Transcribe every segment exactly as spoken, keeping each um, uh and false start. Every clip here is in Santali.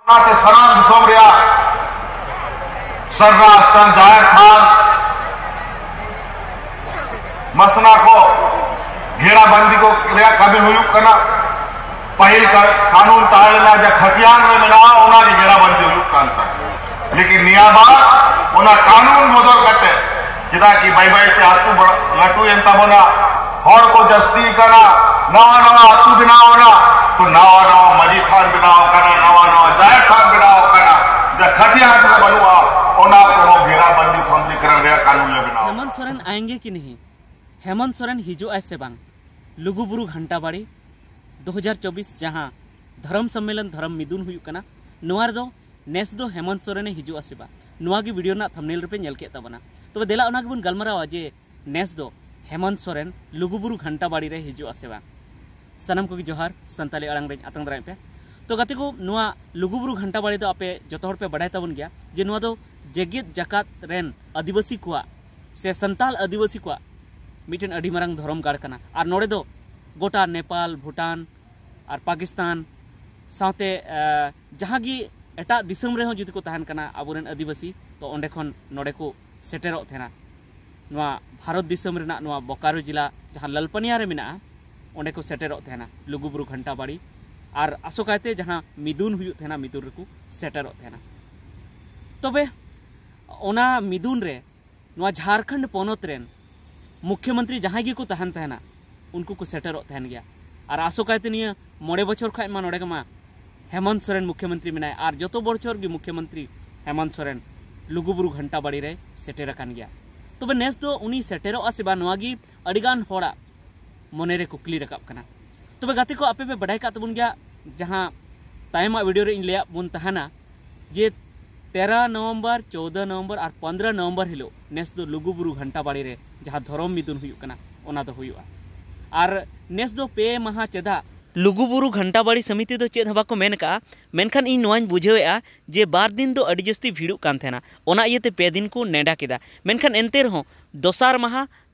ᱚᱱᱟᱛᱮ ᱥᱟᱱᱟᱢ ᱫᱤᱥᱚᱢ ᱨᱮᱭᱟᱜ ᱥᱟᱨᱱᱟ ᱥᱛᱷᱟᱱ, ᱡᱟᱦᱮᱨ ᱛᱷᱟᱱ, ᱢᱟᱥᱱᱟ ᱠᱚ ᱜᱷᱮᱨᱟᱵᱟᱱᱫᱤ ᱠᱚ ᱨᱮᱭᱟᱜ ᱠᱟᱹᱢᱤ ᱦᱩᱭᱩᱜ ᱠᱟᱱᱟ᱾ ᱯᱟᱹᱦᱤᱞ ᱠᱟ-, ᱠᱟᱹᱱᱩᱱ ᱛᱟᱦᱮᱸ ᱞᱮᱱᱟ, ᱡᱟ ᱠᱷᱟᱹᱛᱤᱭᱟᱱ ᱨᱮ ᱢᱮᱱᱟᱜᱼᱟ, ᱚᱱᱟ ᱜᱮ ᱜᱷᱮᱨᱟᱵᱟᱱᱫᱤ ᱦᱩᱭᱩᱜ ᱠᱟᱱ ᱛᱟᱦᱮᱸᱫ᱾ ᱞᱮᱠᱤᱱ ᱱᱤᱭᱟᱹ ᱵᱟᱨ ᱚᱱᱟ ᱠᱟᱹᱱᱩᱱ ᱵᱚᱫᱚᱞ ᱠᱟᱛᱮ, ᱪᱮᱫᱟᱜ ᱠᱤ ᱵᱟᱭ ᱵᱟᱭ ᱛᱮ ᱟᱹᱛᱩ ᱵᱟᱲᱟ-, ᱞᱟᱹᱴᱩᱭᱮᱱ ᱛᱟᱵᱚᱱᱟ, ᱦᱚᱲ ᱠᱚ ᱡᱟᱹᱥᱛᱤ ᱠᱟᱱᱟ, ᱱᱟᱣᱟ ᱱᱟᱣᱟ ᱟᱹᱛᱩ ᱵᱮᱱᱟᱣ ᱮᱱᱟ, ᱛᱚ ᱱᱟᱣᱟ ᱱᱟᱣᱟ ᱢᱟᱹᱡᱷᱤ ᱛᱷᱟᱱ ᱵᱮᱱᱟᱣ ᱠᱟᱱᱟ, ᱱᱟᱣᱟ ᱱᱟᱣᱟ ᱡᱟᱦᱮᱨ ᱛᱷᱟᱱ ᱵᱮᱱᱟᱣ ᱠᱟᱱᱟ, ᱡᱟ ᱠᱷᱟᱹᱛᱤᱭᱟᱱ ᱨᱮ ᱵᱟᱹᱱᱩᱜᱼᱟ, ᱚᱱᱟ ᱠᱚᱦᱚᱸ ᱜᱷᱮᱨᱟᱵᱟᱱᱫᱤ ᱥᱚᱱᱫᱷᱤᱠᱨᱚᱱ ᱨᱮᱭᱟᱜ ᱠᱟᱹᱱᱩᱱ ᱞᱮ ᱵᱮᱱᱟᱣ᱾ ᱦᱮᱢᱚᱱᱛ ᱥᱚᱨᱮᱱ ᱟᱭᱮᱸᱜᱮ ᱠᱤ ᱱᱤᱦᱤ? ᱦᱮᱢᱚᱱᱛ ᱥᱚᱨᱮᱱ ᱦᱤᱡᱩᱜ ᱟᱭ ᱥᱮ ᱵᱟᱝ ᱞᱩᱜᱩᱵᱩᱨᱩ ᱜᱷᱟᱱᱴᱟ ᱵᱟᱲᱤ ᱫᱩ ᱦᱟᱡᱟᱨ ᱪᱚᱵᱵᱤᱥ, ᱡᱟᱦᱟᱸ ᱫᱷᱚᱨᱚᱢ ᱥᱚᱢᱢᱮᱞᱚᱱ, ᱫᱷᱚᱨᱚᱢ ᱢᱤᱫᱩᱱ ᱦᱩᱭᱩᱜ ᱠᱟᱱᱟ, ᱱᱚᱣᱟ ᱨᱮᱫᱚ ᱱᱮᱥ ᱫᱚ ᱦᱮᱢᱚᱱᱛ ᱥᱚᱨᱮᱱᱮ ᱦᱤᱡᱩᱜᱼᱟ ᱥᱮ ᱵᱟᱝ? ᱱᱚᱣᱟ ᱜᱮ ᱵᱷᱤᱰᱤᱭᱳ ᱨᱮᱱᱟᱜ ᱛᱷᱟᱢᱵᱽᱱᱮᱞ ᱨᱮᱯᱮ ᱧᱮᱞ ᱠᱮᱫ ᱛᱟᱵᱚᱱᱟ᱾ ᱛᱚᱵᱮ ᱫᱮᱞᱟ, ᱚᱱᱟ ᱜᱮᱵᱚᱱ ᱜᱟᱞᱢᱟᱨᱟᱣᱟ ᱡᱮ ᱱᱮᱥ ᱫᱚ ᱦᱮᱢᱚᱱᱛ ᱥᱚᱨᱮᱱ ᱞᱩᱜᱩᱵᱩᱨᱩ ᱜᱷᱟᱱᱴᱟ ᱵᱟᱲᱤ ᱨᱮ ᱦᱤᱡᱩᱜᱼᱟ ᱥᱮ ᱵᱟᱝ? ᱥᱟᱱᱟᱢ ᱠᱚᱜᱮ ᱡᱚᱦᱟᱨ, ᱥᱟᱱᱛᱟᱞᱤ ᱟᱲᱟᱝ ᱨᱮᱧ ᱟᱛᱟᱝ ᱫᱟᱨᱟᱢᱮᱫ ᱯᱮ᱾ ᱛᱚ ᱜᱟᱛᱮ ᱠᱚ, ᱱᱚᱣᱟ ᱞᱩᱜᱩᱵᱩᱨᱩ ᱜᱷᱟᱱᱴᱟ ᱵᱟᱲᱤ ᱫᱚ ᱟᱯᱮ ᱡᱚᱛᱚ ᱦᱚᱲ ᱯᱮ ᱵᱟᱰᱟᱭ ᱛᱟᱵᱚᱱ ᱜᱮᱭᱟ ᱡᱮ ᱱᱚᱣᱟ ᱫᱚ ᱡᱮᱜᱮᱛ ᱡᱟᱠᱟᱛ ᱨᱮᱱ ᱟᱹᱫᱤᱵᱟᱹᱥᱤ ᱠᱚᱣᱟᱜ ᱥᱮ ᱥᱟᱱᱛᱟᱞ ᱟᱹᱫᱤᱵᱟᱹᱥᱤ ᱠᱚᱣᱟᱜ ᱢᱤᱫᱴᱮᱱ ᱟᱹᱰᱤ ᱢᱟᱨᱟᱝ ᱫᱷᱚᱨᱚᱢ ᱜᱟᱲ ᱠᱟᱱᱟ᱾ ᱟᱨ ᱱᱚᱰᱮ ᱫᱚ ᱜᱚᱴᱟ ᱱᱮᱯᱟᱞ, ᱵᱷᱩᱴᱟᱱ ᱟᱨ ᱯᱟᱠᱤᱥᱛᱟᱱ ᱥᱟᱶᱛᱮ, ᱮ, ᱡᱟᱦᱟᱸ ᱜᱮ ᱮᱴᱟᱜ ᱫᱤᱥᱚᱢ ᱨᱮᱦᱚᱸ ᱡᱩᱫᱤ ᱠᱚ ᱛᱟᱦᱮᱱ ᱠᱟᱱᱟ ᱟᱵᱚᱨᱮᱱ ᱟᱹᱫᱤᱵᱟᱹᱥᱤ, ᱛᱚ ᱚᱸᱰᱮ ᱠᱷᱚᱱ ᱱᱚᱰᱮ ᱠᱚ ᱥᱮᱴᱮᱨᱚᱜ ᱛᱟᱦᱮᱱᱟ᱾ ᱱᱚᱣᱟ ᱵᱷᱟᱨᱚᱛ ᱫᱤᱥᱚᱢ ᱨᱮᱱᱟᱜ ᱱᱚᱣᱟ ᱵᱚᱠᱟᱨᱳ ᱡᱮᱞᱟ, ᱡᱟᱦᱟᱸ ᱞᱟᱞᱯᱟᱱᱤᱭᱟ ᱨᱮ ᱢᱮᱱᱟᱜᱼᱟ, ᱚᱸᱰᱮ ᱠᱚ ᱥᱮᱴᱮᱨᱚᱜ ᱛᱟᱦᱮᱱᱟ ᱞᱩᱜᱩᱵᱩᱨᱩ ᱜᱷᱟᱱᱴᱟ ᱵᱟᱲᱤ᱾ ᱟᱨ ᱟᱥᱚᱠᱟᱭᱛᱮ ᱡᱟᱦᱟᱸ ᱢᱤᱫᱩᱱ ᱦᱩᱭᱩᱜ ᱛᱟᱦᱮᱱᱟ, ᱢᱤᱫᱩᱱ ᱨᱮᱠᱚ ᱥᱮᱴᱮᱨᱚᱜ ᱛᱟᱦᱮᱱᱟ᱾ ᱛᱚᱵᱮ ᱚᱱᱟ ᱢᱤᱫᱩᱱ ᱨᱮ ᱱᱚᱣᱟ ᱡᱷᱟᱲᱠᱷᱚᱸᱰ ᱯᱚᱱᱚᱛ ᱨᱮᱱ ᱢᱩᱠᱷᱭᱚᱢᱚᱱᱛᱨᱤ ᱡᱟᱦᱟᱸᱭ ᱜᱮᱠᱚ ᱛᱟᱦᱮᱱ ᱛᱟᱦᱮᱱᱟ, ᱩᱱᱠᱩ ᱠᱚ ᱥᱮᱴᱮᱨᱚᱜ ᱛᱟᱦᱮᱱ ᱜᱮᱭᱟ᱾ ᱟᱨ ᱟᱥᱚᱠᱟᱭᱛᱮ ᱱᱤᱭᱟᱹ ᱢᱚᱬᱮ ᱵᱚᱪᱷᱚᱨ ᱠᱷᱚᱱ ᱢᱟ ᱱᱚᱰᱮ ᱢᱟ ᱦᱮᱢᱚᱱᱛ ᱥᱚᱨᱮᱱ ᱢᱩᱠᱷᱭᱚᱢᱚᱱᱛᱨᱤ ᱢᱮᱱᱟᱭ, ᱟᱨ ᱡᱚᱛᱚ ᱵᱚᱪᱷᱚᱨ ᱜᱮ ᱢᱩᱠᱷᱭᱚᱢᱚᱱᱛᱨᱤ ᱦᱮᱢᱚᱱᱛ ᱥᱚᱨᱮᱱ ᱞᱩᱜᱩᱵᱩᱨᱩ ᱜᱷᱟᱱᱴᱟ ᱵᱟᱲᱤ ᱨᱮ ᱥᱮᱴᱮᱨ ᱟᱠᱟᱱ ᱜᱮᱭᱟ᱾ ᱛᱚᱵᱮ ᱱᱮᱥ ᱫᱚ ᱩᱱᱤ ᱥᱮᱴᱮᱨᱚᱜᱼᱟ ᱥᱮ ᱵᱟᱝ, ᱱᱚᱣᱟ ᱜᱮ ᱟᱹᱰᱤᱜᱟᱱ ᱦᱚᱲᱟᱜ ᱢᱚᱱᱮᱨᱮ ᱠᱩᱠᱞᱤ ᱨᱟᱠᱟᱵ ᱠᱟᱱᱟ᱾ ᱛᱚᱵᱮ ᱜᱟᱛᱮ ᱠᱚ, ᱟᱯᱮ ᱯᱮ ᱵᱟᱰᱟᱭ ᱠᱟᱜ ᱛᱟᱵᱚᱱ ᱜᱮᱭᱟ, ᱡᱟᱦᱟᱸ ᱛᱟᱭᱚᱢᱟᱜ ᱵᱷᱤᱰᱤᱭᱳ ᱨᱮ ᱤᱧ ᱞᱟᱹᱭᱟᱫ ᱵᱚᱱ ᱛᱟᱦᱮᱱᱟ ᱡᱮ ᱛᱮᱨᱚ ᱱᱚᱵᱷᱮᱢᱵᱚᱨ, ᱪᱳᱫᱚ ᱱᱚᱵᱷᱮᱢᱵᱚᱨ ᱟᱨ ᱯᱚᱱᱫᱽᱨᱚ ᱱᱚᱵᱷᱮᱢᱵᱚᱨ ᱦᱤᱞᱳᱜ ᱱᱮᱥ ᱫᱚ ᱞᱩᱜᱩᱵᱩᱨᱩ ᱜᱷᱟᱱᱴᱟ ᱵᱟᱲᱤ ᱨᱮ ᱡᱟᱦᱟᱸ ᱫᱷᱚᱨᱚᱢ ᱢᱤᱫᱩᱱ ᱦᱩᱭᱩᱜ ᱠᱟᱱᱟ, ᱚᱱᱟ ᱫᱚ ᱦᱩᱭᱩᱜᱼᱟ᱾ ᱟᱨ ᱱᱮᱥ ᱫᱚ ᱯᱮ ᱢᱟᱦᱟ ᱪᱮᱫᱟᱜ? ᱞᱩᱜᱩᱵᱩᱨᱩ ᱜᱷᱟᱱᱴᱟ ᱵᱟᱲᱤ ᱥᱚᱢᱤᱛᱤ ᱫᱚ ᱪᱮᱫ ᱦᱚᱸ ᱵᱟᱠᱚ ᱢᱮᱱ ᱠᱟᱜᱼᱟ, ᱢᱮᱱᱠᱷᱟᱱ ᱤᱧ ᱱᱚᱣᱟᱧ ᱵᱩᱡᱷᱟᱹᱣᱮᱫᱼᱟ ᱡᱮ ᱵᱟᱨ ᱫᱤᱱ ᱫᱚ ᱟᱹᱰᱤ ᱡᱟᱹᱥᱛᱤ ᱵᱷᱤᱲᱚᱜ ᱠᱟᱱ ᱛᱟᱦᱮᱱᱟ, ᱚᱱᱟ ᱤᱭᱟᱹᱛᱮ ᱯᱮ ᱫᱤᱱ ᱠᱚ ᱱᱮᱰᱟ ᱠᱮᱫᱟ᱾ ᱢᱮᱱᱠᱷᱟᱱ ᱮᱱᱛᱮ ᱨᱮᱦᱚᱸ ᱫᱚᱥᱟᱨ ᱢᱟᱦᱟ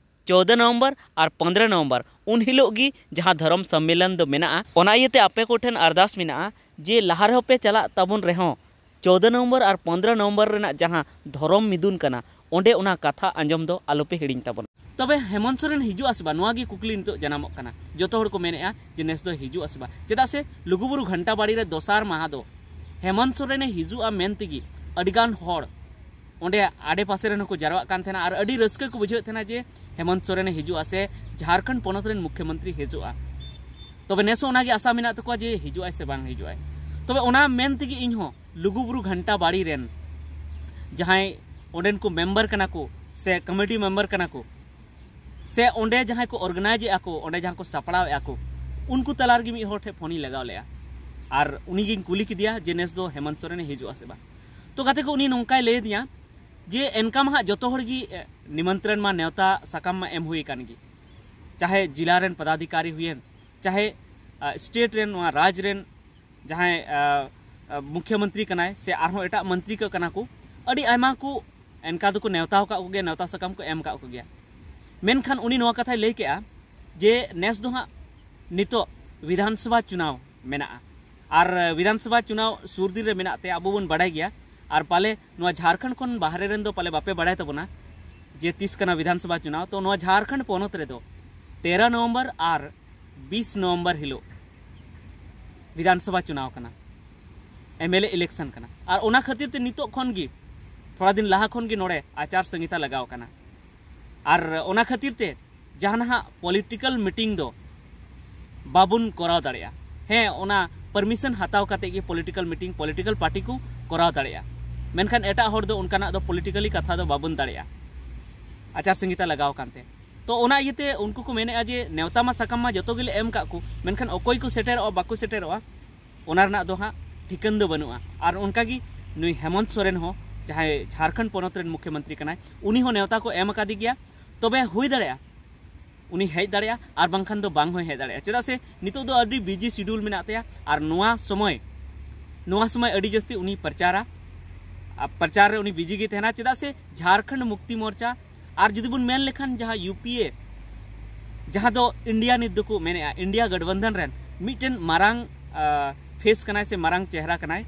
ᱪᱳᱫᱚ ᱱᱚᱵᱷᱮᱢᱵᱚᱨ ᱟᱨ ᱯᱚᱱᱫᱽᱨᱚ ᱱᱚᱵᱷᱮᱢᱵᱚᱨ, ᱩᱱ ᱦᱤᱞᱳᱜ ᱜᱮ ᱡᱟᱦᱟᱸ ᱫᱷᱚᱨᱚᱢ ᱥᱚᱢᱢᱮᱞᱚᱱ ᱫᱚ ᱢᱮᱱᱟᱜᱼᱟ᱾ ᱚᱱᱟ ᱤᱭᱟᱹᱛᱮ ᱟᱯᱮ ᱠᱚᱴᱷᱮᱱ ᱟᱨᱫᱟᱥ ᱢᱮᱱᱟᱜᱼᱟ ᱡᱮ ᱞᱟᱦᱟ ᱨᱮᱦᱚᱸ ᱯᱮ ᱪᱟᱞᱟᱜ ᱛᱟᱵᱚᱱ ᱨᱮᱦᱚᱸ, ᱪᱳᱫᱽᱫᱚ ᱱᱚᱵᱷᱮᱢᱵᱚᱨ ᱟᱨ ᱯᱚᱱᱫᱽᱨᱚ ᱱᱚᱵᱷᱮᱢᱵᱚᱨ ᱨᱮᱱᱟᱜ ᱡᱟᱦᱟᱸ ᱫᱷᱚᱨᱚᱢ ᱢᱤᱫᱩᱱ ᱠᱟᱱᱟ, ᱚᱸᱰᱮ ᱚᱱᱟ ᱠᱟᱛᱷᱟ ᱟᱸᱡᱚᱢ ᱫᱚ ᱟᱞᱚᱯᱮ ᱦᱤᱲᱤᱧ ᱛᱟᱵᱚᱱᱟ᱾ ᱛᱚᱵᱮ ᱦᱮᱢᱚᱱᱛ ᱥᱚᱨᱮᱱ ᱦᱤᱡᱩᱜᱼᱟ ᱥᱮ ᱵᱟᱝ, ᱱᱚᱣᱟ ᱜᱮ ᱠᱩᱠᱞᱤ ᱱᱤᱛᱚᱜ ᱡᱟᱱᱟᱢᱚᱜ ᱠᱟᱱᱟ᱾ ᱡᱚᱛᱚ ᱦᱚᱲ ᱠᱚ ᱢᱮᱱᱮᱫᱼᱟ ᱡᱮ ᱱᱮᱥ ᱫᱚ ᱦᱤᱡᱩᱜᱼᱟ ᱥᱮ ᱵᱟᱝ, ᱪᱮᱫᱟᱜ ᱥᱮ ᱞᱩᱜᱩᱵᱩᱨᱩ ᱜᱷᱟᱱᱴᱟ ᱵᱟᱲᱤ ᱨᱮ ᱫᱚᱥᱟᱨ ᱢᱟᱦᱟ ᱫᱚ ᱦᱮᱢᱚᱱᱛ ᱥᱚᱨᱮᱱᱮ ᱦᱤᱡᱩᱜᱼᱟ ᱢᱮᱱ ᱛᱮᱜᱮ ᱟᱹᱰᱤᱜᱟᱱ ᱦᱚᱲ ᱚᱸᱰᱮ ᱟᱰᱮ ᱯᱟᱥᱮ ᱨᱮᱱ ᱦᱚᱸᱠᱚ ᱡᱟᱨᱣᱟᱜ ᱠᱟᱱ ᱛᱟᱦᱮᱱᱟ ᱟᱨ ᱟᱹᱰᱤ ᱨᱟᱹᱥᱠᱟᱹ ᱠᱚ ᱵᱩᱡᱷᱟᱹᱣᱮᱫ ᱛᱟᱦᱮᱱᱟ ᱡᱮ ᱦᱮᱢᱚᱱᱛ ᱥᱚᱨᱮᱱᱮ ᱦᱤᱡᱩᱜᱼᱟ ᱥᱮ ᱡᱷᱟᱲᱠᱷᱚᱸᱰ ᱯᱚᱱᱚᱛ ᱨᱮᱱ ᱢᱩᱠᱷᱭᱚᱢᱚᱱᱛᱨᱤ ᱦᱤᱡᱩᱜᱼᱟ᱾ ᱛᱚᱵᱮ ᱱᱮᱥ ᱦᱚᱸ ᱚᱱᱟᱜᱮ ᱟᱥᱟ ᱢᱮᱱᱟᱜ ᱛᱟᱠᱚᱣᱟ ᱡᱮ ᱦᱤᱡᱩᱜᱼᱟᱭ ᱥᱮ ᱵᱟᱝ ᱦᱤᱡᱩᱜᱼᱟᱭ᱾ ᱛᱚᱵᱮ ᱚᱱᱟ ᱢᱮᱱ ᱛᱮᱜᱮ ᱤᱧ ᱦᱚᱸ ᱞᱩᱜᱩᱵᱩᱨᱩ ᱜᱷᱟᱱᱴᱟ ᱵᱟᱲᱤ ᱨᱮᱱ ᱡᱟᱦᱟᱸᱭ ᱚᱸᱰᱮᱱ ᱠᱚ ᱢᱮᱢᱵᱟᱨ ᱠᱟᱱᱟ ᱠᱚ ᱥᱮ ᱠᱚᱢᱤᱴᱤ ᱢᱮᱢᱵᱟᱨ ᱠᱟᱱᱟ ᱠᱚ ᱥᱮ ᱚᱸᱰᱮ ᱡᱟᱦᱟᱸᱭ ᱠᱚ ᱚᱨᱜᱟᱱᱟᱭᱤᱡᱽ ᱮᱫᱼᱟ ᱠᱚ, ᱚᱸᱰᱮ ᱡᱟᱦᱟᱸ ᱠᱚ ᱥᱟᱯᱲᱟᱣ ᱮᱫᱼᱟ ᱠᱚ, ᱩᱱᱠᱩ ᱛᱟᱞᱟ ᱨᱮᱜᱮ ᱢᱤᱫ ᱦᱚᱲ ᱴᱷᱮᱱ ᱯᱷᱳᱱᱤᱧ ᱞᱟᱜᱟᱣ ᱞᱮᱫᱼᱟ ᱟᱨ ᱩᱱᱤᱜᱤᱧ ᱠᱩᱞᱤ ᱠᱮᱫᱮᱭᱟ ᱡᱮ ᱱᱮᱥ ᱫᱚ ᱦᱮᱢᱚᱱᱛ ᱥᱚᱨᱮᱱᱮ ᱦᱤᱡᱩᱜᱼᱟ ᱥᱮ ᱵᱟᱝ᱾ ᱛᱚ ᱜᱟᱛᱮ ᱠᱚ, ᱩᱱᱤ ᱱᱚᱝᱠᱟᱭ ᱞᱟᱹᱭ ᱟᱫᱤᱧᱟ ᱡᱮ ᱮᱱᱠᱟ ᱢᱟ ᱦᱟᱸᱜ ᱡᱚᱛᱚ ᱦᱚᱲ ᱜᱮ, ᱮ, ᱱᱤᱢᱚᱱᱛᱨᱚᱱ ᱢᱟ, ᱱᱮᱣᱛᱟ ᱥᱟᱠᱟᱢ ᱢᱟ ᱮᱢ ᱦᱩᱭ ᱟᱠᱟᱱ ᱜᱮ, ᱪᱟᱦᱮ ᱡᱮᱞᱟ ᱨᱮᱱ ᱯᱚᱫᱟᱫᱷᱤᱠᱟᱨᱤ ᱦᱩᱭᱮᱱ, ᱪᱟᱦᱮ, ᱟ, ᱥᱴᱮᱴ ᱨᱮᱱ, ᱱᱚᱣᱟ ᱨᱟᱡᱽ ᱨᱮᱱ ᱡᱟᱦᱟᱸᱭ, ᱟ, ᱟ, ᱢᱩᱠᱷᱭᱚᱢᱚᱱᱛᱨᱤ ᱠᱟᱱᱟᱭ ᱥᱮ ᱟᱨᱦᱚᱸ ᱮᱴᱟᱜ ᱢᱚᱱᱛᱨᱤ ᱠᱚ ᱠᱟᱱᱟ ᱠᱚ, ᱟᱹᱰᱤ ᱟᱭᱢᱟ ᱠᱚ ᱮᱱᱠᱟ ᱫᱚᱠᱚ ᱱᱮᱣᱛᱟ ᱟᱠᱟᱫ ᱠᱚᱜᱮᱭᱟ, ᱱᱮᱣᱛᱟ ᱥᱟᱠᱟᱢ ᱠᱚ ᱮᱢ ᱟᱠᱟᱫ ᱠᱚᱜᱮᱭᱟ᱾ ᱢᱮᱱᱠᱷᱟᱱ ᱩᱱᱤ ᱱᱚᱣᱟ ᱠᱟᱛᱷᱟᱭ ᱞᱟᱹᱭ ᱠᱮᱜᱼᱟ ᱡᱮ ᱱᱮᱥ ᱫᱚ ᱦᱟᱸᱜ ᱱᱤᱛᱚᱜ ᱵᱤᱫᱷᱟᱱ ᱥᱚᱵᱷᱟ ᱪᱩᱱᱟᱣ ᱢᱮᱱᱟᱜᱼᱟ ᱟᱨ ᱵᱤᱫᱷᱟᱱ ᱥᱚᱵᱷᱟ ᱪᱩᱱᱟᱣ ᱥᱩᱨ ᱫᱤᱱ ᱨᱮ ᱢᱮᱱᱟᱜ ᱛᱮ ᱟᱵᱚ ᱵᱚᱱ ᱵᱟᱰᱟᱭ ᱜᱮᱭᱟ᱾ ᱟᱨ ᱯᱟᱞᱮ ᱱᱚᱣᱟ ᱡᱷᱟᱲᱠᱷᱚᱸᱰ ᱠᱷᱚᱱ ᱵᱟᱦᱨᱮ ᱨᱮᱱ ᱫᱚ ᱯᱟᱞᱮ ᱵᱟᱯᱮ ᱵᱟᱰᱟᱭ ᱛᱟᱵᱚᱱᱟ ᱡᱮ ᱛᱤᱥ ᱠᱟᱱᱟ ᱵᱤᱫᱷᱟᱱ ᱥᱚᱵᱷᱟ ᱪᱩᱱᱟᱣ᱾ ᱛᱚ ᱱᱚᱣᱟ ᱡᱷᱟᱲᱠᱷᱚᱸᱰ ᱯᱚᱱᱚᱛ ᱨᱮᱫᱚ ᱛᱮᱨᱚ ᱱᱚᱵᱷᱮᱢᱵᱚᱨ ᱟᱨ ᱵᱤᱥ ᱱᱚᱵᱷᱮᱢᱵᱚᱨ ᱦᱤᱞᱳᱜ ᱵᱤᱫᱷᱟᱱ ᱥᱚᱵᱷᱟ ᱪᱩᱱᱟᱣ ᱠᱟᱱᱟ, ᱮᱢ ᱮᱞ ᱮ ᱤᱞᱮᱠᱥᱚᱱ ᱠᱟᱱᱟ᱾ ᱟᱨ ᱚᱱᱟ ᱠᱷᱟᱹᱛᱤᱨ ᱛᱮ ᱱᱤᱛᱚᱜ ᱠᱷᱚᱱ ᱜᱮ, ᱛᱷᱚᱲᱟ ᱫᱤᱱ ᱞᱟᱦᱟ ᱠᱷᱚᱱ ᱜᱮ ᱱᱚᱰᱮ ᱟᱪᱟᱨ ᱥᱚᱝᱦᱤᱛᱟ ᱞᱟᱜᱟᱣ ᱠᱟᱱᱟ᱾ ᱟᱨ ᱚᱱᱟ ᱠᱷᱟᱹᱛᱤᱨ ᱛᱮ ᱡᱟᱦᱟᱸ ᱱᱟᱦᱟᱜ ᱯᱚᱞᱤᱴᱤᱠᱟᱞ ᱢᱤᱴᱤᱝ ᱫᱚ ᱵᱟᱵᱚᱱ ᱠᱚᱨᱟᱣ ᱫᱟᱲᱮᱭᱟᱜᱼᱟ᱾ ᱦᱮᱸ, ᱚᱱᱟ ᱯᱟᱨᱢᱤᱥᱚᱱ ᱦᱟᱛᱟᱣ ᱠᱟᱛᱮ ᱜᱮ ᱯᱚᱞᱤᱴᱤᱠᱟᱞ ᱢᱤᱴᱤᱝ ᱯᱚᱞᱤᱴᱤᱠᱟᱞ ᱯᱟᱨᱴᱤ ᱠᱚ ᱠᱚᱨᱟᱣ ᱫᱟᱲᱮᱭᱟᱜᱼᱟ, ᱢᱮᱱᱠᱷᱟᱱ ᱮᱴᱟᱜ ᱦᱚᱲ ᱫᱚ ᱚᱱᱠᱟᱱᱟᱜ ᱫᱚ ᱯᱚᱞᱤᱴᱤᱠᱟᱞᱤ ᱠᱟᱛᱷᱟ ᱫᱚ ᱵᱟᱵᱚᱱ ᱫᱟᱲᱮᱭᱟᱜᱼᱟ ᱟᱪᱟᱨ ᱥᱚᱝᱦᱤᱛᱟ ᱞᱟᱜᱟᱣ ᱠᱟᱱᱛᱮ᱾ ᱛᱚ ᱚᱱᱟ ᱤᱭᱟᱹᱛᱮ ᱩᱱᱠᱩ ᱠᱚ ᱢᱮᱱᱮᱫᱼᱟ ᱡᱮ ᱱᱮᱣᱛᱟ ᱢᱟ ᱥᱟᱠᱟᱢ ᱢᱟ ᱡᱚᱛᱚ ᱜᱮᱞᱮ ᱮᱢ ᱠᱟᱜ ᱠᱚ, ᱢᱮᱱᱠᱷᱟᱱ ᱚᱠᱚᱭ ᱠᱚ ᱥᱮᱴᱮᱨᱚᱜᱼᱟ ᱵᱟᱠᱚ ᱥᱮᱴᱮᱨᱚᱜᱼᱟ, ᱚᱱᱟ ᱨᱮᱱᱟᱜ ᱫᱚ ᱦᱟᱸᱜ ᱴᱷᱤᱠᱟᱹᱱ ᱫᱚ ᱵᱟᱹᱱᱩᱜᱼᱟ᱾ ᱟᱨ ᱚᱱᱠᱟᱜᱮ ᱱᱩᱭ ᱦᱮᱢᱚᱱᱛ ᱥᱚᱨᱮᱱ ᱦᱚᱸ, ᱡᱟᱦᱟᱸᱭ ᱡᱷᱟᱲᱠᱷᱚᱸᱰ ᱯᱚᱱᱚᱛ ᱨᱮᱱ ᱢᱩᱠᱷᱭᱚᱢᱚᱱᱛᱨᱤ ᱠᱟᱱᱟᱭ, ᱩᱱᱤ ᱦᱚᱸ ᱱᱮᱣᱛᱟ ᱠᱚ ᱮᱢ ᱟᱠᱟᱫᱮ ᱜᱮᱭᱟ᱾ ᱛᱚᱵᱮ ᱦᱩᱭ ᱫᱟᱲᱮᱭᱟᱜᱼᱟ ᱩᱱᱤ ᱦᱮᱡ ᱫᱟᱲᱮᱭᱟᱜᱼᱟ, ᱟᱨ ᱵᱟᱝᱠᱷᱟᱱ ᱫᱚ ᱵᱟᱝ ᱦᱚᱸᱭ ᱦᱮᱡ ᱫᱟᱲᱮᱭᱟᱜᱼᱟ᱾ ᱪᱮᱫᱟᱜ ᱥᱮ ᱱᱤᱛᱚᱜ ᱫᱚ ᱟᱹᱰᱤ ᱵᱤᱡᱤ ᱥᱤᱰᱤᱭᱩᱞ ᱢᱮᱱᱟᱜ ᱛᱟᱭᱟ, ᱟᱨ ᱱᱚᱣᱟ ᱥᱚᱢᱚᱭ, ᱱᱚᱣᱟ ᱥᱚᱢᱚᱭ ᱟᱹᱰᱤ ᱡᱟᱹᱥᱛᱤ ᱩᱱᱤ ᱯᱨᱚᱪᱟᱨᱟ, ᱟᱨ ᱯᱨᱚᱪᱟᱨ ᱨᱮ ᱩᱱᱤ ᱵᱤᱡᱤ ᱜᱮ ᱛᱟᱦᱮᱱᱟ᱾ ᱪᱮᱫᱟᱜ ᱥᱮ ᱡᱷᱟᱲᱠᱷᱚᱸᱰ ᱢᱩᱠᱛᱤ ᱢᱳᱨᱪᱟ, ᱟᱨ ᱡᱩᱫᱤ ᱵᱚᱱ ᱢᱮᱱ ᱞᱮᱠᱷᱟᱱ ᱡᱟᱦᱟᱸ ᱭᱩ ᱯᱤ ᱮ, ᱡᱟᱦᱟᱸ ᱫᱚ ᱤᱱᱰᱤᱭᱟ ᱱᱤᱛ ᱫᱚᱠᱚ ᱢᱮᱱᱮᱫᱼᱟ, ᱤᱱᱰᱤᱭᱟ ᱜᱚᱴᱷᱵᱚᱱᱫᱷᱚᱱ ᱨᱮᱱ ᱢᱤᱫᱴᱮᱱ ᱢᱟᱨᱟᱝ, ᱟ, ᱯᱷᱮᱥ ᱠᱟᱱᱟᱭ ᱥᱮ ᱢᱟᱨᱟᱝ ᱪᱮᱦᱨᱟ ᱠᱟᱱᱟᱭ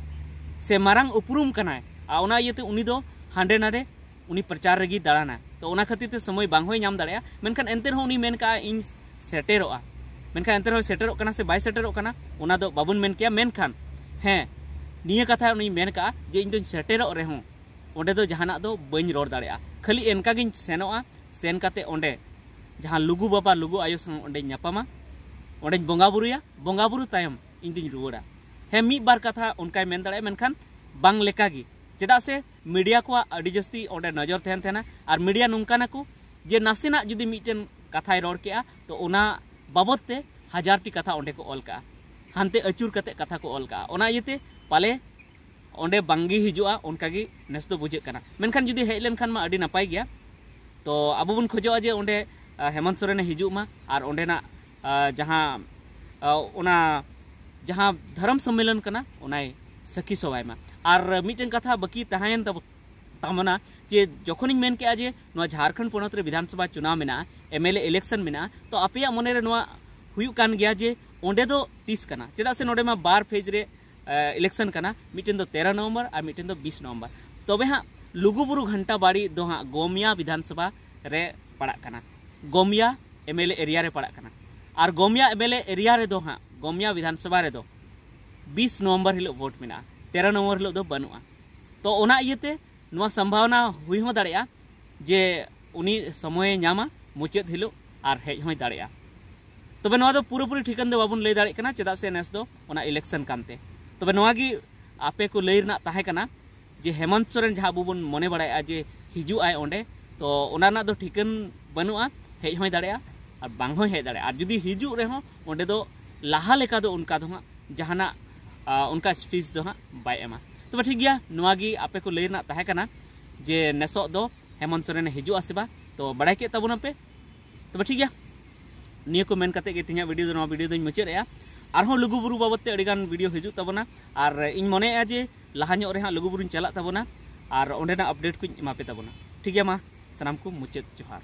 ᱥᱮ ᱢᱟᱨᱟᱝ ᱩᱯᱨᱩᱢ ᱠᱟᱱᱟᱭ, ᱟᱨ ᱚᱱᱟ ᱤᱭᱟᱹᱛᱮ ᱩᱱᱤ ᱫᱚ ᱦᱟᱸᱰᱮ ᱱᱟᱰᱮ ᱩᱱᱤ ᱯᱨᱚᱪᱟᱨ ᱨᱮᱜᱮ ᱫᱟᱬᱟᱱᱟ᱾ ᱛᱚ ᱚᱱᱟ ᱠᱷᱟᱹᱛᱤᱨ ᱛᱮ ᱥᱚᱢᱚᱭ ᱵᱟᱝ ᱦᱚᱸᱭ ᱧᱟᱢ ᱫᱟᱲᱮᱭᱟᱜᱼᱟ᱾ ᱢᱮᱱᱠᱷᱟᱱ ᱮᱱᱛᱮ ᱨᱮᱦᱚᱸ ᱩᱱᱤ ᱢᱮᱱ ᱠᱟᱜᱼᱟ, "ᱤᱧ ᱥᱮᱴᱮᱨᱚᱜᱼᱟ", ᱢᱮᱱᱠᱷᱟᱱ ᱮᱱᱛᱮ ᱨᱮᱦᱚᱸ ᱥᱮᱴᱮᱨᱚᱜ ᱠᱟᱱᱟ ᱥᱮ ᱵᱟᱭ ᱥᱮᱴᱮᱨᱚᱜ ᱠᱟᱱᱟ, ᱚᱱᱟ ᱫᱚ ᱵᱟᱵᱚᱱ ᱢᱮᱱ ᱠᱮᱭᱟ᱾ ᱢᱮᱱᱠᱷᱟᱱ ᱦᱮᱸ, ᱱᱤᱭᱟᱹ ᱠᱟᱛᱷᱟ ᱩᱱᱤᱭ ᱢᱮᱱ ᱠᱟᱜᱼᱟ ᱡᱮ, "ᱤᱧ ᱫᱚᱧ ᱥᱮᱴᱮᱨᱚᱜ ᱨᱮᱦᱚᱸ ᱚᱸᱰᱮ ᱫᱚ ᱡᱟᱦᱟᱱᱟᱜ ᱫᱚ ᱵᱟᱹᱧ ᱨᱚᱲ ᱫᱟᱲᱮᱭᱟᱜᱼᱟ, ᱠᱷᱟᱹᱞᱤ ᱮᱱᱠᱟ ᱜᱤᱧ ᱥᱮᱱᱚᱜᱼᱟ, ᱥᱮᱱ ᱠᱟᱛᱮ ᱚᱸᱰᱮ ᱡᱟᱦᱟᱸ ᱞᱩᱜᱩ ᱵᱟᱵᱟ ᱞᱩᱜᱩ ᱟᱭᱳ ᱥᱟᱶ ᱚᱸᱰᱮᱧ ᱧᱟᱯᱟᱢᱟ, ᱚᱸᱰᱮᱧ ᱵᱚᱸᱜᱟ ᱵᱩᱨᱩᱭᱟ, ᱵᱚᱸᱜᱟ ᱵᱩᱨᱩ ᱛᱟᱭᱚᱢ ᱤᱧ ᱫᱩᱧ ᱨᱩᱣᱟᱹᱲᱟ᱾" ᱦᱮᱸ, ᱢᱤᱫ ᱵᱟᱨ ᱠᱟᱛᱷᱟ ᱚᱱᱠᱟᱭ ᱢᱮᱱ ᱫᱟᱲᱮᱭᱟᱜᱼᱟ, ᱢᱮᱱᱠᱷᱟᱱ ᱵᱟᱝ ᱞᱮᱠᱟᱜᱮ, ᱪᱮᱫᱟᱜ ᱥᱮ ᱢᱤᱰᱤᱭᱟ ᱠᱚᱣᱟᱜ ᱟᱹᱰᱤ ᱡᱟᱹᱥᱛᱤ ᱚᱸᱰᱮ ᱱᱚᱡᱚᱨ ᱛᱟᱦᱮᱱ ᱛᱟᱦᱮᱱᱟ᱾ ᱟᱨ ᱢᱤᱰᱤᱭᱟ ᱱᱚᱝᱠᱟᱱᱟ ᱠᱚ ᱡᱮ ᱱᱟᱥᱮᱱᱟᱜ ᱡᱩᱫᱤ ᱢᱤᱫᱴᱮᱱ ᱠᱟᱛᱷᱟᱭ ᱨᱚᱲ ᱠᱮᱜᱼᱟ, ᱛᱚ ᱚᱱᱟ ᱵᱟᱵᱚᱫ ᱛᱮ ᱦᱟᱡᱟᱨ ᱴᱤ ᱠᱟᱛᱷᱟ ᱚᱸᱰᱮ ᱠᱚ ᱚᱞ ᱠᱟᱜᱼᱟ, ᱦᱟᱱᱛᱮ ᱟᱹᱪᱩᱨ ᱠᱟᱛᱮ ᱠᱟᱛᱷᱟ ᱠᱚ ᱚᱞ ᱠᱟᱜᱼᱟ᱾ ᱚᱱᱟ ᱤᱭᱟᱹᱛᱮ ᱯᱟᱞᱮ ᱚᱸᱰᱮ ᱵᱟᱝᱜᱮ ᱦᱤᱡᱩᱜᱼᱟ, ᱚᱱᱠᱟᱜᱮ ᱱᱮᱥ ᱫᱚ ᱵᱩᱡᱷᱟᱹᱜ ᱠᱟᱱᱟ᱾ ᱢᱮᱱᱠᱷᱟᱱ ᱡᱩᱫᱤ ᱦᱮᱡ ᱞᱮᱱᱠᱷᱟᱱ ᱢᱟ ᱟᱹᱰᱤ ᱱᱟᱯᱟᱭ ᱜᱮᱭᱟ᱾ ᱛᱚ ᱟᱵᱚ ᱵᱚᱱ ᱠᱷᱚᱡᱚᱜᱼᱟ ᱡᱮ ᱚᱸᱰᱮ, ᱟ, ᱦᱮᱢᱚᱱᱛ ᱥᱚᱨᱮᱱᱮ ᱦᱤᱡᱩᱜ ᱢᱟ ᱟᱨ ᱚᱸᱰᱮᱱᱟᱜ, ᱟ, ᱡᱟᱦᱟᱸ, ᱟ, ᱚᱱᱟ ᱡᱟᱦᱟᱸ ᱫᱷᱚᱨᱚᱢ ᱥᱚᱢᱢᱮᱞᱚᱱ ᱠᱟᱱᱟ, ᱚᱱᱟᱭ ᱥᱟᱹᱠᱷᱤ ᱥᱚᱵᱷᱟᱭ ᱢᱟ᱾ ᱟᱨ ᱢᱤᱫᱴᱮᱱ ᱠᱟᱛᱷᱟ ᱵᱟᱹᱠᱤ ᱛᱟᱦᱮᱸᱭᱮᱱ ᱛᱟᱵᱚ-, ᱛᱟᱵᱚᱱᱟ ᱡᱮ ᱡᱚᱠᱷᱚᱱᱤᱧ ᱢᱮᱱ ᱠᱮᱜᱼᱟ ᱡᱮ ᱱᱚᱣᱟ ᱡᱷᱟᱲᱠᱷᱚᱸᱰ ᱯᱚᱱᱚᱛ ᱨᱮ ᱵᱤᱫᱷᱟᱱᱥᱚᱵᱷᱟ ᱪᱩᱱᱟᱣ ᱢᱮᱱᱟᱜᱼᱟ, ᱮᱢ ᱮᱞ ᱮ ᱤᱞᱮᱠᱥᱚᱱ ᱢᱮᱱᱟᱜᱼᱟ, ᱛᱚ ᱟᱯᱮᱭᱟᱜ ᱢᱚᱱᱮᱨᱮ ᱱᱚᱣᱟ ᱦᱩᱭᱩᱜ ᱠᱟᱱ ᱜᱮᱭᱟ ᱡᱮ ᱚᱸᱰᱮ ᱫᱚ ᱛᱤᱥ ᱠᱟᱱᱟ? ᱪᱮᱫᱟᱜ ᱥᱮ ᱱᱚᱰᱮ ᱢᱟ ᱵᱟᱨ ᱯᱷᱮᱡᱽ ᱨᱮ, ᱮ, ᱤᱞᱮᱠᱥᱚᱱ ᱠᱟᱱᱟ, ᱢᱤᱫᱴᱮᱱ ᱫᱚ ᱛᱮᱨᱚ ᱱᱚᱵᱷᱮᱢᱵᱚᱨ ᱟᱨ ᱢᱤᱫᱴᱮᱱ ᱫᱚ ᱵᱤᱥ ᱱᱚᱵᱷᱮᱢᱵᱚᱨ᱾ ᱛᱚᱵᱮ ᱦᱟᱸᱜ ᱞᱩᱜᱩᱵᱩᱨᱩ ᱜᱷᱟᱱᱴᱟ ᱵᱟᱲᱤ ᱫᱚ ᱦᱟᱸᱜ ᱜᱚᱢᱤᱭᱟ ᱵᱤᱫᱷᱟᱱᱥᱚᱵᱷᱟ ᱨᱮ ᱯᱟᱲᱟᱜ ᱠᱟᱱᱟ, ᱜᱚᱢᱤᱭᱟ ᱮᱢ ᱮᱞ ᱮ ᱮᱨᱤᱭᱟ ᱨᱮ ᱯᱟᱲᱟᱜ ᱠᱟᱱᱟ᱾ ᱟᱨ ᱜᱚᱢᱤᱭᱟ ᱮᱢ ᱮᱞ ᱮ ᱮᱨᱤᱭᱟ ᱨᱮᱫᱚ ᱦᱟᱸᱜ, ᱜᱚᱢᱤᱭᱟ ᱵᱤᱫᱷᱟᱱᱥᱚᱵᱷᱟ ᱨᱮᱫᱚ ᱵᱤᱥ ᱱᱚᱵᱷᱮᱢᱵᱚᱨ ᱦᱤᱞᱳᱜ ᱵᱷᱳᱴ ᱢᱮᱱᱟᱜᱼᱟ, ᱛᱮᱨᱚ ᱱᱚᱵᱷᱮᱢᱵᱚᱨ ᱦᱤᱞᱳᱜ ᱫᱚ ᱵᱟᱹᱱᱩᱜᱼᱟ᱾ ᱛᱚ ᱚᱱᱟ ᱤᱭᱟᱹᱛᱮ ᱱᱚᱣᱟ ᱥᱚᱢᱵᱷᱟᱵᱚᱱᱟ ᱦᱩᱭ ᱦᱚᱸ ᱫᱟᱲᱮᱭᱟᱜᱼᱟ ᱡᱮ ᱩᱱᱤ ᱥᱚᱢᱚᱭᱮ ᱧᱟᱢᱟ ᱢᱩᱪᱟᱹᱫ ᱦᱤᱞᱳᱜ ᱟᱨ ᱦᱮᱡ ᱦᱚᱸᱭ ᱫᱟᱲᱮᱭᱟᱜᱼᱟ᱾ ᱛᱚᱵᱮ ᱱᱚᱣᱟ ᱫᱚ ᱯᱩᱨᱟᱹᱯᱩᱨᱤ ᱴᱷᱤᱠᱟᱹᱱ ᱫᱚ ᱵᱟᱵᱚᱱ ᱞᱟᱹᱭ ᱫᱟᱲᱮᱭᱟᱜ ᱠᱟᱱᱟ, ᱪᱮᱫᱟᱜ ᱥᱮ ᱱᱮᱥ ᱫᱚ ᱚᱱᱟ ᱤᱞᱮᱠᱥᱚᱱ ᱠᱟᱱᱛᱮ᱾ ᱛᱚᱵᱮ ᱱᱚᱣᱟ ᱜᱮ ᱟᱯᱮ ᱠᱚ ᱞᱟᱹᱭ ᱨᱮᱱᱟᱜ ᱛᱟᱦᱮᱸ ᱠᱟᱱᱟ ᱡᱮ ᱦᱮᱢᱚᱱᱛ ᱥᱚᱨᱮᱱ ᱡᱟᱦᱟᱸ ᱟᱵᱚ ᱵᱚᱱ ᱢᱚᱱᱮ ᱵᱟᱲᱟᱭᱮᱫᱼᱟ ᱡᱮ ᱦᱤᱡᱩᱜ ᱟᱭ ᱚᱸᱰᱮ, ᱛᱚ ᱚᱱᱟ ᱨᱮᱱᱟᱜ ᱫᱚ ᱴᱷᱤᱠᱟᱹᱱ ᱵᱟᱹᱱᱩᱜᱼᱟ, ᱦᱮᱡ ᱦᱚᱸᱭ ᱫᱟᱲᱮᱭᱟᱜᱼᱟ ᱟᱨ ᱵᱟᱝ ᱦᱚᱸᱭ ᱦᱮᱡ ᱫᱟᱲᱮᱭᱟᱜᱼᱟ᱾ ᱟᱨ ᱡᱩᱫᱤ ᱦᱤᱡᱩᱜ ᱨᱮᱦᱚᱸ ᱚᱸᱰᱮ ᱫᱚ ᱞᱟᱦᱟ ᱞᱮᱠᱟ ᱫᱚ ᱚᱱᱠᱟ ᱫᱚ ᱦᱟᱸᱜ ᱡᱟᱦᱟᱱᱟᱜ, ᱟ, ᱚᱱᱠᱟ ᱥᱯᱤᱪ ᱫᱚ ᱦᱟᱸᱜ ᱵᱟᱭ ᱮᱢᱟ᱾ ᱛᱚᱵᱮ ᱴᱷᱤᱠ ᱜᱮᱭᱟ, ᱱᱚᱣᱟ ᱜᱮ ᱟᱯᱮ ᱠᱚ ᱞᱟᱹᱭ ᱨᱮᱱᱟᱜ ᱛᱟᱦᱮᱸ ᱠᱟᱱᱟ ᱡᱮ ᱱᱮᱥᱚᱜ ᱫᱚ ᱦᱮᱢᱚᱱᱛ ᱥᱚᱨᱮᱱᱮ ᱦᱤᱡᱩᱜᱼᱟ ᱥᱮ ᱵᱟᱝ, ᱛᱚ ᱵᱟᱲᱟᱭ ᱠᱮᱫ ᱛᱟᱵᱚᱱᱟᱯᱮ᱾ ᱛᱚᱵᱮ ᱴᱷᱤᱠ ᱜᱮᱭᱟ, ᱱᱤᱭᱟᱹ ᱠᱚ ᱢᱮᱱ ᱠᱟᱛᱮ ᱜᱮ ᱛᱮᱦᱮᱧᱟᱜ ᱵᱷᱤᱰᱤᱭᱳ ᱫᱚ ᱱᱚᱣᱟ ᱵᱷᱤᱰᱤᱭᱳ ᱫᱚᱧ ᱢᱩᱪᱟᱹᱫ ᱮᱜᱼᱟ᱾ ᱟᱨᱦᱚᱸ ᱞᱩᱜᱩᱵᱩᱨᱩ ᱵᱟᱵᱚᱫ ᱛᱮ ᱟᱹᱰᱤᱜᱟᱱ ᱵᱷᱤᱰᱤᱭᱳ ᱦᱤᱡᱩᱜ ᱛᱟᱵᱚᱱᱟ, ᱟᱨ ᱤᱧ ᱢᱚᱱᱮᱭᱮᱜᱼᱟ ᱡᱮ ᱞᱟᱦᱟ ᱧᱚᱜ ᱨᱮ ᱦᱟᱸᱜ ᱞᱩᱜᱩᱵᱩᱨᱩᱧ ᱪᱟᱞᱟᱜ ᱛᱟᱵᱚᱱᱟ ᱟᱨ ᱚᱸᱰᱮᱱᱟᱜ ᱟᱯᱰᱮᱴ ᱠᱚᱧ ᱮᱢᱟ ᱯᱮ ᱛᱟᱵᱚᱱᱟ᱾ ᱴᱷᱤᱠ ᱜᱮᱭᱟ, ᱢᱟ ᱥᱟᱱᱟᱢ ᱠᱚ ᱢᱩᱪᱟᱹᱫ ᱡᱚᱦᱟᱨ᱾